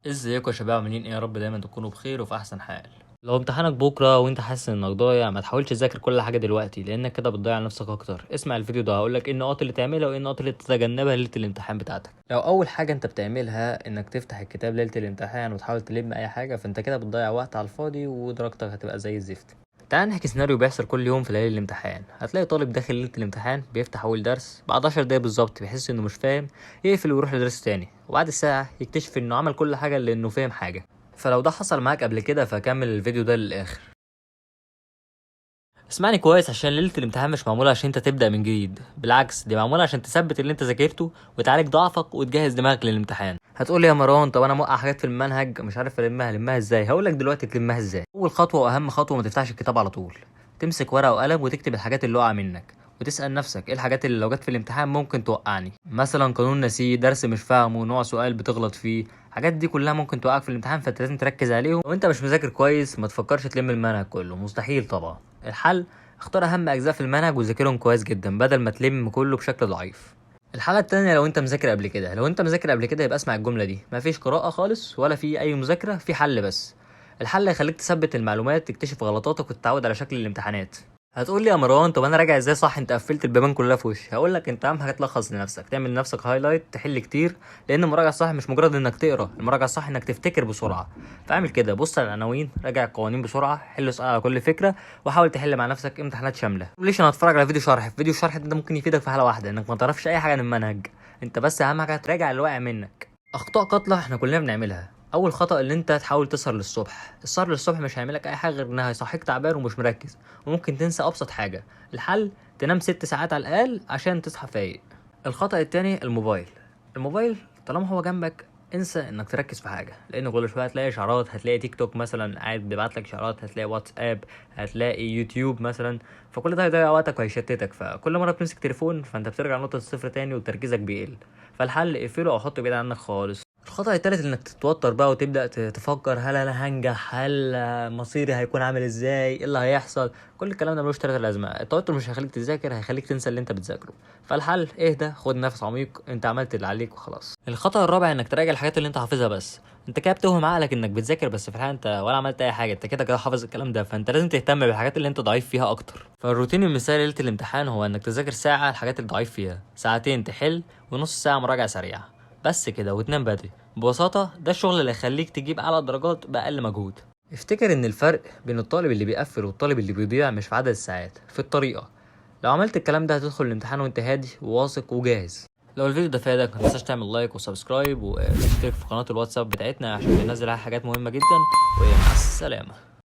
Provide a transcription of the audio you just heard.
ازيكم يا شباب؟ عاملين ايه؟ يا رب دايما تكونوا بخير وفي احسن حال. لو امتحانك بكره وانت حاسس انك ضايع، ما تحاولش تذاكر كل حاجة دلوقتي لانك كده بتضيع نفسك اكتر. اسمع الفيديو ده، هقولك ايه النقاط اللي تعملها وايه النقاط اللي تتجنبها ليلة الامتحان بتاعتك. لو اول حاجة انت بتعملها انك تفتح الكتاب ليلة الامتحان وتحاول تلم اي حاجة، فانت كده بتضيع وقت على الفاضي ودرجتك هتبقى زي الزفت. تعال نحكي سيناريو بيحصل كل يوم في ليالي الامتحان. هتلاقي طالب داخل ليلة الامتحان بيفتح اول درس، بعد 10 دقايق بالظبط بيحس انه مش فاهم، يقفل ويروح لدرس تاني، وبعد ساعة يكتشف انه عمل كل حاجة لانه فاهم حاجة. فلو ده حصل معاك قبل كده فكمل الفيديو ده للاخر. اسمعني كويس، عشان ليلة الامتحان مش معمولة عشان انت تبدأ من جديد، بالعكس دي معمولة عشان تثبت اللي انت ذاكرته وتعالج ضعفك وتجهز دماغك للامتحان. هتقول لي يا مروان طب انا موقع حاجات في المنهج مش عارف المها، المها ازاي؟ هقول لك دلوقتي تلمها ازاي. اول خطوة واهم خطوة، ما تفتحش الكتاب على طول، تمسك ورقة وقلم وتكتب الحاجات اللي وقع منك، وتسأل نفسك ايه الحاجات اللي لو جت في الامتحان ممكن توقعني. مثلا قانون نسيه، درس مش فاهمه، نوع سؤال بتغلط فيه، الحاجات دي كلها ممكن توقعك في الامتحان، فانت لازم تركز عليهم. لو انت مش مذاكر كويس ما تفكرش تلم المنهج كله، مستحيل طبعا. الحل، اختار اهم اجزاء في المنهج وذاكرهم كويس جدا بدل ما تلم كله بشكل ضعيف. الحالة التانية، لو انت مذاكر قبل كده، لو انت مذاكر قبل كده يبقى اسمع الجملة دي، مفيش قراءة خالص ولا في اي مذاكرة، في حل بس. الحل هيخليك تثبت المعلومات، تكتشف غلطاتك وتتعود على شكل الامتحانات. هتقول لي يا مروان طب انا راجع ازاي صح، انت قفلت البيبان كلها في وشي. هقول لك انت اهم حاجة تلخص لنفسك، تعمل لنفسك highlight، تحل كتير، لان المراجعة الصح مش مجرد انك تقرا، المراجعة الصح انك تفتكر بسرعة. فاعمل كده، بص على العناوين، راجع القوانين بسرعة، حل سؤال على كل فكرة، وحاول تحل مع نفسك امتحانات شاملة. ليش انا هتفرج على فيديو شرح؟ فيديو الشرح ده ممكن يفيدك في حاله واحدة، انك ما تعرفش اي حاجة عن المنهج، انت بس اهم حاجة تراجع اللي واقع منك. اخطاء قاتله احنا كلنا بنعملها. اول خطا اللي انت تحاول تسهر للصبح. السهر للصبح مش هيعملك اي حاجة غير انها هيصحيك تعبان ومش مركز، وممكن تنسى ابسط حاجة. الحل تنام 6 ساعات على الاقل عشان تصحى فايق. الخطا التاني الموبايل. الموبايل طالما هو جنبك انسى انك تركز في حاجة، لان كل شوية هتلاقي اشعارات، هتلاقي تيك توك مثلا قاعد بيبعت لك اشعارات، هتلاقي واتساب، هتلاقي يوتيوب مثلا، فكل ده هيضيع وقتك وهيشتتك. فكل مرة بتمسك تليفون فانت بترجع نقطة الصفر تاني وتركيزك بيقل. فالحل اقفله او حطه بعيد عنك خالص. الخطأ التالت انك تتوتر بقى وتبدأ تفكر هل انا هنجح، هل مصيري هيكون عامل ازاي، ايه اللي هيحصل. كل الكلام ده ملوش تلاتة لازمة. التوتر مش هيخليك تذاكر، هيخليك تنسى اللي انت بتذاكره. فالحل اهدى، خد نفس عميق، انت عملت اللي عليك وخلاص. الخطأ الرابع انك تراجع الحاجات اللي انت حافظها بس. انت كده بتوهم عقلك انك بتذاكر، بس في الحقيقة انت ولا عملت اي حاجة، انت كده كده حافظ الكلام ده. فانت لازم تهتم بالحاجات اللي انت ضعيف فيها اكتر. فالروتين المثالي ليلة الامتحان هو انك تذاكر ساعة الحاجات اللي ضعيف فيها، ساعتين تحل، ونص ساعة مراجعة سريعة بس كده، وتنام بدري. ببساطة ده الشغل اللي هيخليك تجيب أعلى درجات بأقل مجهود. افتكر إن الفرق بين الطالب اللي بيقفل والطالب اللي بيضيع مش في عدد الساعات، في الطريقة. لو عملت الكلام ده هتدخل الامتحان وانت هادي وواثق وجاهز. لو الفيديو ده فادك ما تنساش تعمل like و subscribe وتشترك في قناة الواتساب بتاعتنا عشان بننزل عليها حاجات مهمة جدا. ومع السلامة.